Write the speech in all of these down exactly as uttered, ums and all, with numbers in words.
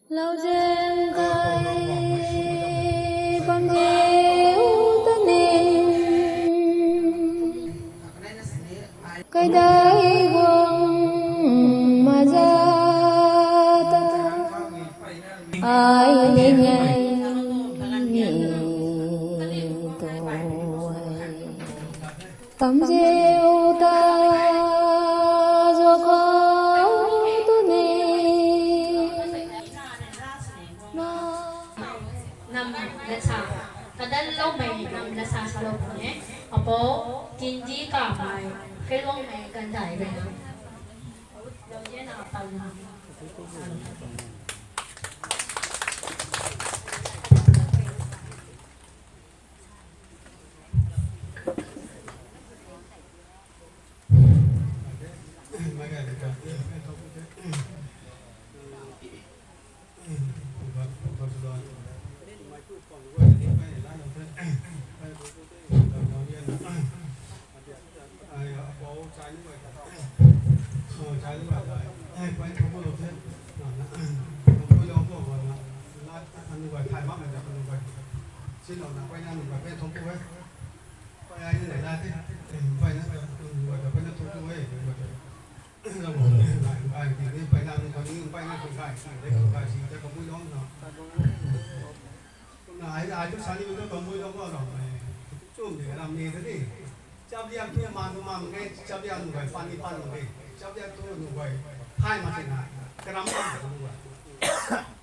Lauzeng kai bam de u ta ne, kaidai guang maza ta, ai le ngai ni tu ai. Tam zeu ta zo khou tu ne. Nam lasa, kadan loumei nam lasa salou puni e. Apou, Kinji Kamei, Kailuangmei Gandai rui. Lou zena pang na. Kumna ai, ai tu sani tu bambui lou ko ram e. Chum de ram ni ta ni. Chabiang tu man tu man ke, chabiang nu bai pan ni pan nu ke. Chabiang tu nu bai thai ma se na. Karam ma nu bai.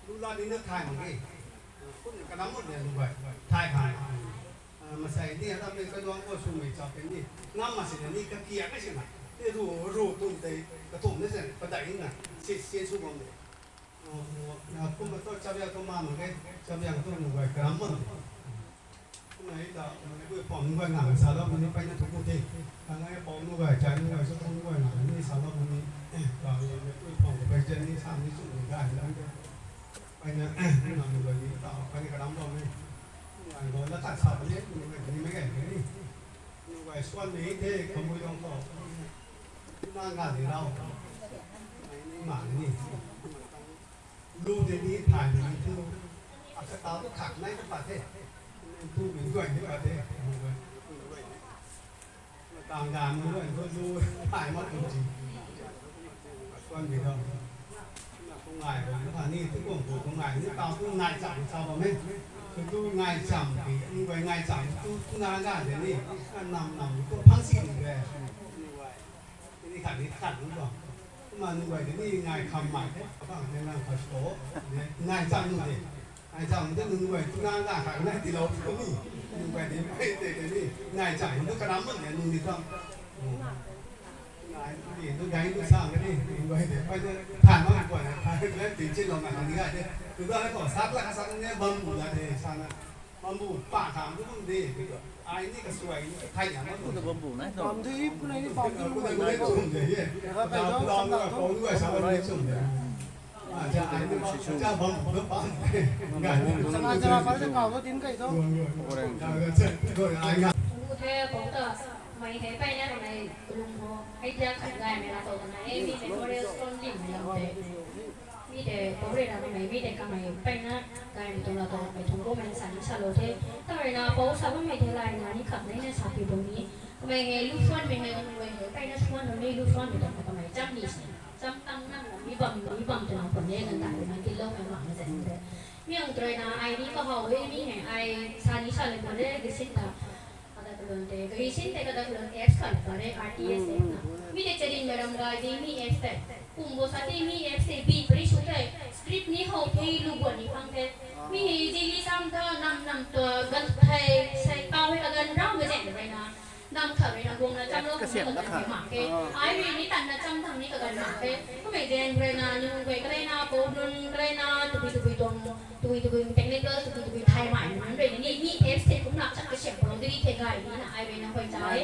Lu la ni na thai ma ke. Kumna karam ma de nu bai. Thai thai. Ah, masai ni ata me ka duang ko sw mei chap ni. Ngam ma se ni ka kia ka se na. Te ru ru tum te ka tum ne se. Padai na. Si si su bam de. Kumna tu chabiang tu ma mak ge, chabiang tu nu bai karam mak. Kumna hei ta, mei pui pam nu bai ngang salou, mei peyna thu ku the. Kangai pam nu bai, chai nu bai, sw nu bai ngang ni salou, mei, ta, mei pui pam ka bai jen ni sa ni sw ni gai ni. Peyna, ngang nu bai ni ta, peyna karam mak ni. Ngang nu la ta sa ni, nu bai ni mei gai ni. Nu bai swan ni the, kamui dong ko. Na nga ni rau. Mei ni ma ni. Lu de ni thay de ni thu. Akata tu khak nai tu pat the. Tu min guay ni pat the. Tang gan lu lu thay mak tu ji. Kuan bi dong. Kung ngai bam na ni tu kung kung ngai ni tau tu ngai cham sa bam e. Tu tu ngai cham ki, ngai cham tu tu na gan de ni. Nam nam tu phang si ni de. Ni khat ni khat ni bam. Kumna nunc guay tei ni ngai kham mai the, apang ne nang khat ko, ne ngai chang nu de. Ngai chang nu de nunc guay tu nang ngai khat nai tilou tu ni. Nunc guay tei mei tei tei ni ngai chang nu de karam mun de nunc ni kham. Ngai ni tu gai tu sang ni nunc guay tei pai de than ma guay na than de tin chin lou ngai ni gai de. Tu da ko sak la ka sak ne bam bu la de sa na. Bamboo pa khang tu bam de, ai ni ka suai ni ka thai ya bam. Bam de, pu nei ni bam de, pu nei ni chum de ye. Ka kai dong, sam dang tu. Pu nei ni chum de. Ah, ja ai ni ja bam tu bam. Sana jara pa de kau tu din kai tu. Ai nga. Pu the pu ta, mei hei pai na mei lung ho. Hei dia khat gai mei la tu na, eh, mi memorial stone din mei la de. Mi tei pou rui na kamei, mi tei kamei pai na, kai mi tuang la tuang kamei tuang kum mei sa ni salou the. Tang rui na pou sa bammei tei lai na ni khat nei na sa pi tuang ni. Kamei hei lu suan mei hei, kamei hei pai na suan tuang ni lu suan mei tuang kamei cham ni si. Cham tang na mi bam, mi bam tuang na pun e kan ta rui na tilou mei mak na zan de. Mi ang tei rui na ai ni kahow e mi hei ai sa ni salou pun e gisin ta. Kadak lun tei, gari sin tei kadak lun apps khat pare R T S F na. Mi tei chadin maram gai di mi apps tei. Kum bo sa tei mi apps tei bi pari su tei. Script ni how thei lu guan ni phang tei. Mi hei zili sam ta nam nam ta gan thei sai pau hei kagan rau ma zen rui na. Nam khat rui na guang na cham lo kum ni kagan thei mak ke. Ai rui ni tan na cham thang ni kagan mak ke. Kumei zen rui na nung guay kalei na, pou lun kalei na, tubi tubi tuang. Tui tui technical tui tui thay mai nunc rui ni mi apps tei kumna chat kasiam palo di the gay ni na ai rui na hoi chai.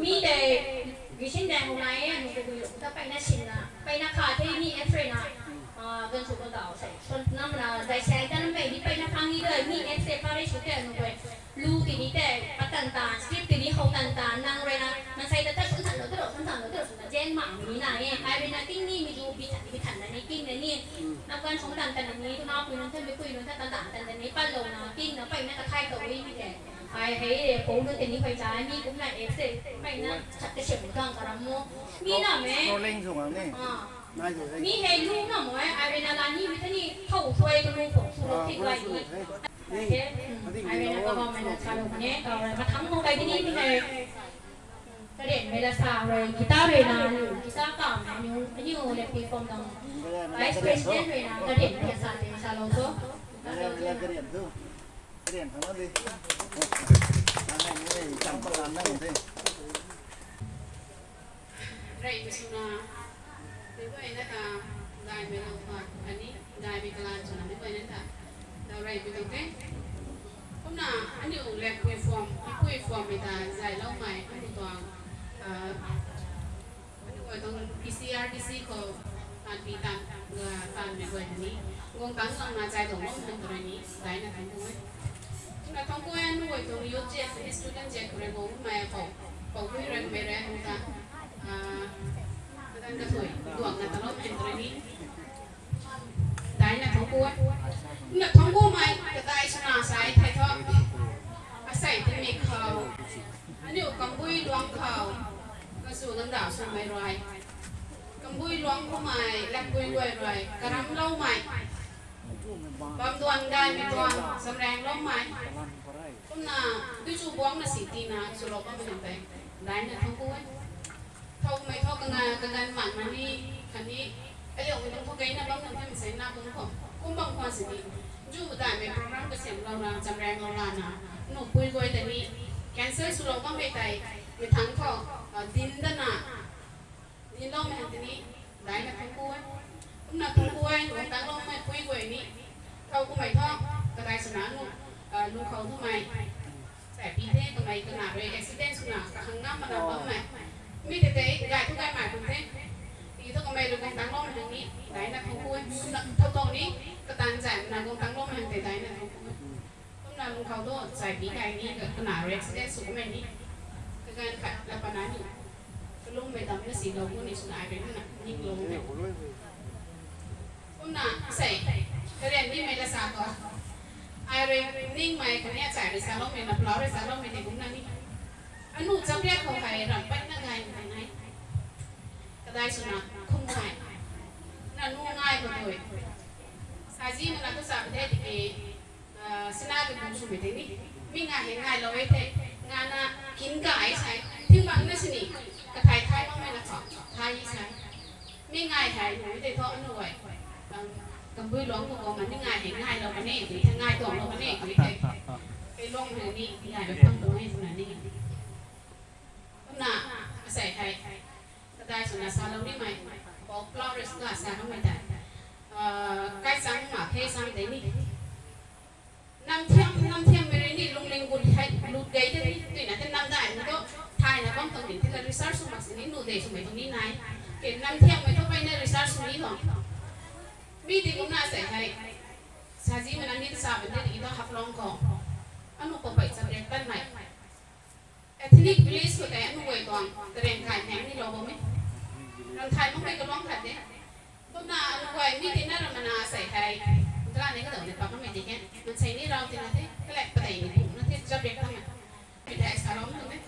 Mi tei gisin dang nai e, nu tui ta pai na sin na, pai na kha the mi apps rui na, ah, gan su gan dau sei. Son nam na dai sai ta na mei ni pai na phang ni dai mi apps tei pa rui su tei nu rui. Lu ti ni tei, pa tan tan, script ti ni how tan tan, nang rui na, nang sai ta ta sun tan lo, ta lo, sun tan lo, ta lo, Jen mak ni na e, ai rui na king ni mi zu bi than bi than na ni king na ni. Na kan song tan tan ni, tu na pui nunc than mi pui nunc than tan tan tan ni, pan lou na king na pai na ka thai tou ni te. Ai hei e, pou nunc te ni pai cha ni kum na e se, pai na chat ka shem tuang ka ram mo. Mi na me. Scrolling sung ang ni. Ah. Nai tu hei. Mi hei lu na mo e, ai rui na la ni mi tha ni, thau tuai ka lu pou su lo thik lai ni. Ni, hei. Ai rui na ka bam na cha lo ne, ka rui na ka thang mo kai ni mi hei. Karen mei la sa rui, guitar rui na, guitar kam na, aniu, aniu le pi form dang. Vice President rui na, karen mei la sa te, sa lo so. Karen, karen tu. Karen thang na di. Nang hai ni cham pa kan na di. Rei mei suna. Ni guay na ta, dai mei lo pa, ani, dai mei kalan suna ni guay na ta. Dau rei mei tang te. Kumna, aniu lek pui form, pui form mei ta, zai lou mei, aniu tuang, ah, aniu guay tuang P C R D C khou, tan pi tan, ga tan mei guay ni. Guang tang lang na chai tuang lou mei tuang ni, dai na thang ku e. Kumna thang ku e, aniu guay tuang youth je, student je, kure guang mei khou, khou kui rang mei rang ta. Ah, kadan ka thui, duang na ta lou mei tuang ni. Dai na thang ku e. Na thang ku mei, kadai suna sai thei thu. Asei te mi khou. Aniu kambui luang khou. Kasu nang dau sung mei rui. Kambui luang khou mei, lakpui guay rui. Karam lou mei. Bam duan dai mei duan, samrang lou mei. Kumna, dui chu buang na si ti na, su lou bam mei tei. Dai na thang ku e. Thau mei thau kanga, kagan man man ni, khatni, aliu mei tuang thau kei na bam nang thei mei sei na bam khou. Kum bam khwan sini. Ju dai mei program kasiam lou na, chamrang lou la na, nu pui guay ta ni, cancel su lou bam mei tei, mei thang khou, ah, din da na, din lou mei hang tini, dai na thang ku e. Kumna thang ku e, guang tang lou mei pui guay ni, thau ku mei thau, kadai suna nu, ah, nu khou tu mei. Sai pi the, kamei kana rui accident suna, kahang ngam mana bam mei. Mi tei tei, gay thu gay mei bam the. Ti thu kamei rui guang tang lou mei hang ni, dai na thang ku e. Kumna thau thau ni, katan zai na guang tang lou mei hang tei dai na thang ku e. Kumna lung khou tu, sai pi gay ni, ka, kana rui accident sw mei ni. Kagan khat la pana ni. Kalung mei dam na si lou gu ni suna ai rui na, ning lou mei. Kumna, sei, karen ni mei la sa khou. Ai rui ning mei kani achai rui sa lou mei na, plau rui sa lou mei tei kumna ni. Anu cham riak khou hei ram pat na gay mei nai. Kadai suna, khum ngai. Na nu ngai khou tui. Sazi mana tu sa pate tiki, ah, sina tu bung sumei tei ni. Mi ngai hei ngai lou e the. Nga na kin ka ai sai. Thing bang na sini. Kathai thai bang mei na khou. Thai sai. Mi ngai hei, mi tei thu anu ai. Kam, kambui luang khou bam ni ngai hei, ngai lou kani, tui the ngai tuang lou kani, tui the. Kei luang hei ni, ngai lou phang tuang hei, tuna ni. Kumna, asei hei. Kadai suna sa lou ni mei. Pau plau rui suna sa lou mei tei. Ah, kai sang ma, kai sang tei ni. Nam thiam, nam thiam mei rui ni lungling gut hei, lut gei te ni, tui na te nam dai ni tu, thai na bam tuang ni, te la research sw mak sini, nu dei sw mei tuang ni nai. Ke nam thiam mei tu pai na research sw ni tuang. Mi di kumna sei hei, sazi mana ni sa bam de di tu Haflong khou. Anu khou pai subject tan mei. Ethnic village khou tei anu guay tuang, tareng kai heng ni lou bam e. Ram thai mak mei kaluang khat de. Kumna anu guay mi tina ram mana asei hei. Kala ni kadau ni pak mei di ke. Mansei ni rau tina the, kalek patei ni pu na the, jab rek ta mei. Mi thei sa lou mei.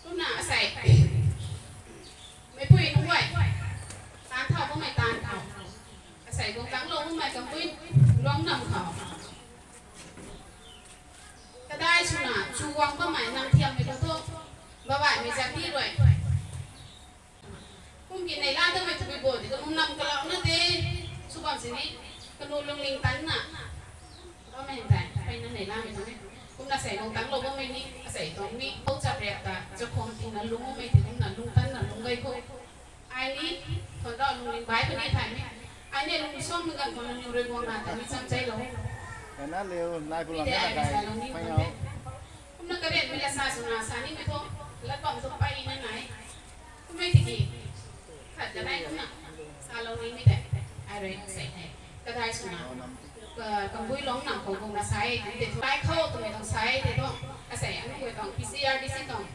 Kumna asei. Meipui nu guay. Tan thau bam mei tan thau. Asei guang tang lou bam mei kampui luang nam khou. Kadai suna, chu guang bammei nang thiam mei khou thu, babai mei zat ni rui. Kum ki nei la damei tabui bo di, kamu nam kalau na de, sw bam sini, kanu lungning tan na. Bammei tei, pei na nei lamei tuang e. Kumna sei lung tan lou bammei ni, asei tuang ni, o chap riak ta, chakhwang tina lung bammei ti kumna lung tan na lung gay khou. Ai ni, thon rau lungning bai puni thay ni. Ai ni lung suang na ganv khou nangniw rui guang na ta ni cham chei lou. Kana liu, nai pu lam na kai, pai ngau. Kumna karen mei la sa suna sa ni mei thu, lat bam thu pai na nai. Kummei tiki, khat kanei kumna, sa lou ni mei tei, ai rui sei hei. Kadai suna, ka, kambui long nam khou kumna sa e, tei thu, ai khou twmei tuang sa e, tei thu, asei, anu guay tuang, P C R D C tuang.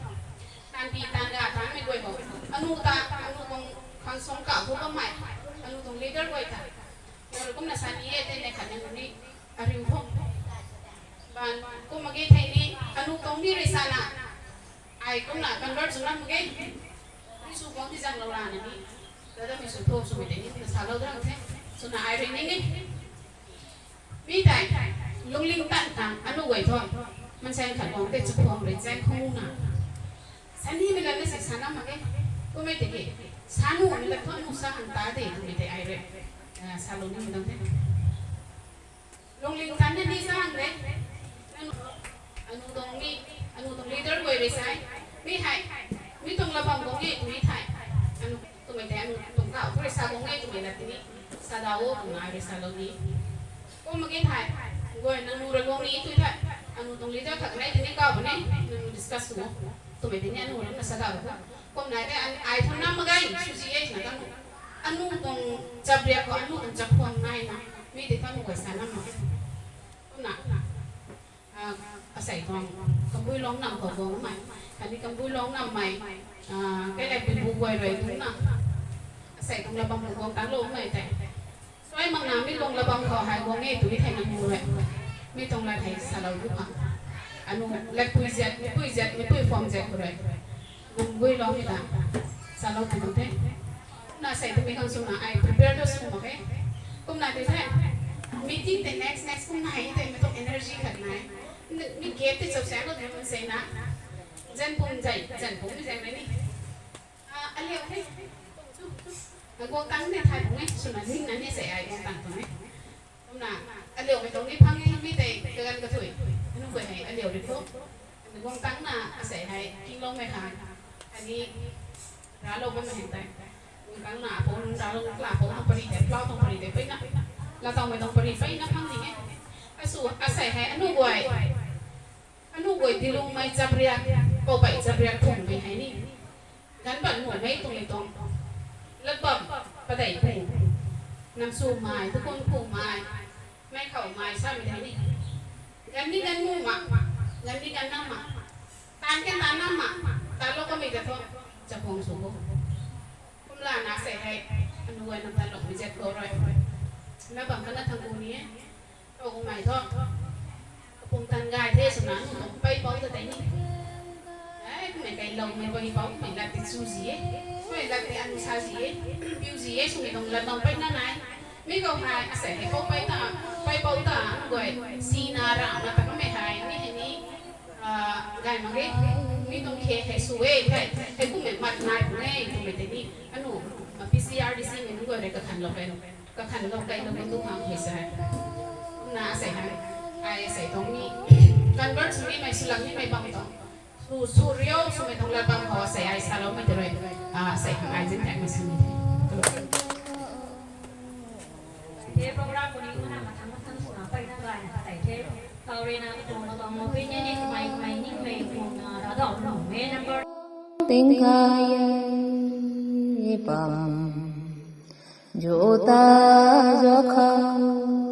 Anti tanga tangmei guay bo. Anu ta, anu tuang khang song ka bu bammei. Anu tuang leader guay ta. Nang kumna sa ni e, tei ne khat nang ni ariu tho. Ban, kum mak ge thei ni, anu tuang ni rui sa na. Ai kumna convert sw na mak ge. Ni sw guang di zang lou la na ni. Tada mi sw tho sw mi de ni, na sa lou dang the. Sw na ai rui ni ni. Mi tei, lungling tan tang, anu guay tho. Mansei khat guang tei chaphuang rui chang khou na. Sani mi lam na si sana mak ge. Kumei tiki, sanu mi lam tho nu sa hang ta de, kumei tei ai rui. Ah, sa lou ni mi dang the. Lungling tan ni sa hang de. Anu, anu tuang mi, anu tuang leader guay rui sai. Mi hei, mi tuang labam guang e, mi thei. Anu, tumei tei anu tuang kau, tu rui sa guang e, tumei la tini. Sa da o, tumei rui sa lou ni. Kum mak ge thei, guay nang nu rui guang ni tu thei. Anu tuang leader khat nai tini kau bam e, nang discuss sw. Tumei tini anu rui na sa da o. Kum nai tei, ai thun na mak ge, sw zi e, na tang. Anu tuang chabriak khou, anu tuang chaphuang nai na. Mi tei tang guay sa na mak ge. Kumna. Ah, asei tuang, Kambui Long nam khou guangmei. Khatni Kambui Long nammei, ah, kei lei pui bu guay rui tuna. Asei tuang labam khou guang tan loumei tei. Suai mak na mi tuang labam khou hei guang e tu mi thei nang mu rui. Mi tuang lat hei sa lou bu khang. Anu, lat pui zat, mi pui zat, mi pui form zat khou rui. Kambui Long mi ta. Sa lou tu the. Na sei tu mi khang sw na ai prepare tu sw mak khe. Kumna tu the. Meeting tei next, next kum nai tei mi tuang energy khat nai. Mi gap tei chau sa lou the kum sei na. Zan pum zai, zan pum mi zan ni. Ah, aliu the. Na guang tang ne thai pum e, sw na ning na ni sei ai guang tang tu ne. Kumna, aliu mei tuang ni phang e, mi tei kaganv kathui. Anu guay hei aliu ri tho. Guang tang na asei hei, kingloumei khan. Ani, ralou bammei hei tei. Guang tang na, apou nunc ralou, kla apou nunc pari tei, plau tuang pari tei, peyna. Latawmei tuang pari, peyna phang ni e. Asu, asei hei, anu guay. Anu guay dilungmei chabriak, poupei chabriak thungmei hei ni. Ganv bam nuhmei tuang ni tuang. Latbam, padei pu. Namsumei, tukunphumei. Mei khou mei samei hei ni. Ganv ni ganv nuh ma, ganv ni ganv nam ma. Tan ke tan nam ma, tan lou kamei ta tho, chakhwang sw bo. Kumla na sei hei, anu guay nam tan lou mi zat khou rui. Na bam kana thang ku ni e. Kou kumei tho. Kapum tan gay the swna anu tuang pei pou ta tei ni. Ai, kumei kailoumei pei pou, kumei lat tei chu zi e. Kumei lat tei anu sa zi e. Piu zi e, swmei tuang lat bam pei na nai. Mi kou hei, asei hei pou pei ta, pei pou ta, anu guay, sina ra, na ta kamei hei, mi hei ni, ah, gay mak ge. Mi tuang khe hei sw e, hei, hei kumei mat nai pun e, kumei tei ni. Anu, ah, P C R D C mei nunc guay rui kakhan lou kai. Kakhan lou kai lou tu khang hei sa. Na asei hei. Ai asei tuang mi. Convert sw nimei, swlak nimei bam tuang. Sw, sw riu, swmei tuang lat bam khou asei ai sa loumei tei rui. Ah, asei khang ai zin tak mei sw ni. Te program khou ni kumna mathang mathang swna peyna gayna katai the. Kau rui na katuang katuang opinion ni kamei kamei nimei kumna ravdauh nuhmei number. Ting kai pam. Juta jo khou